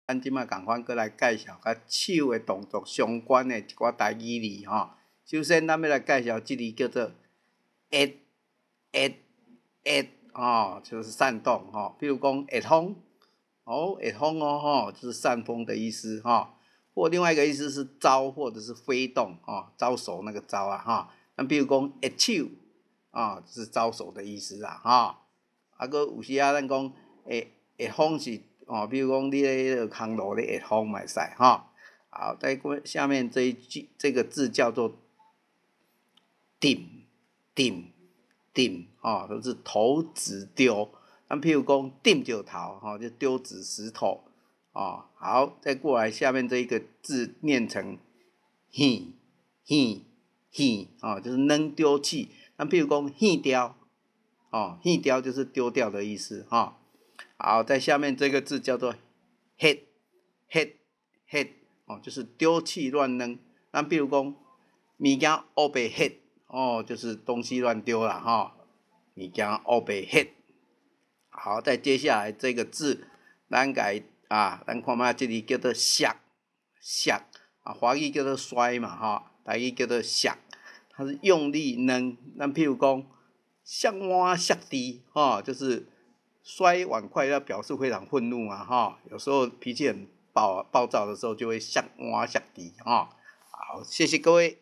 咱這馬仝款閣來介紹佮手的動作相關的一寡台語字吼。首先，咱欲來介紹這字叫做挹挹挹吼，就是煽動吼。比如講挹風，哦，挹風哦吼，就是扇風的意思吼。或另外一個意思是招或者是揮動吼，招手那個招啊吼。那比如講挹手，啊，就是招手的意思啦吼。啊，閣有時仔咱講挹挹風是。哦，比如講你咧彼个空爐咧挹風嘛會使吼。好，再過下面這一句，這個字叫做擲擲擲，哦，都是投擲丟。咱譬如講擲石頭，吼，就丟擲石頭。哦，好，再過來下面這一個字念成擲擲擲，哦，就是扔丟棄。咱譬如講擲掉，哦，擲掉就是丟掉的意思，哈。好，在下面這個字叫做 hit hit hit 哦，就是丟棄亂扔。咱比如講，物件烏白彼，哦，就是東西亂丟啦，哈。物件烏白彼。好，再接下來這個字，咱共啊，咱看覓這裡叫做摔摔啊，華語叫做摔嘛，哈，台語叫做摔，它是用力扔。咱譬如講，摔碗摔箸，哈，就是。摔碗筷要表示非常憤怒啊，哈，有時候脾氣很暴暴躁的時候就會摔碗摔箸，哈。好，謝謝各位。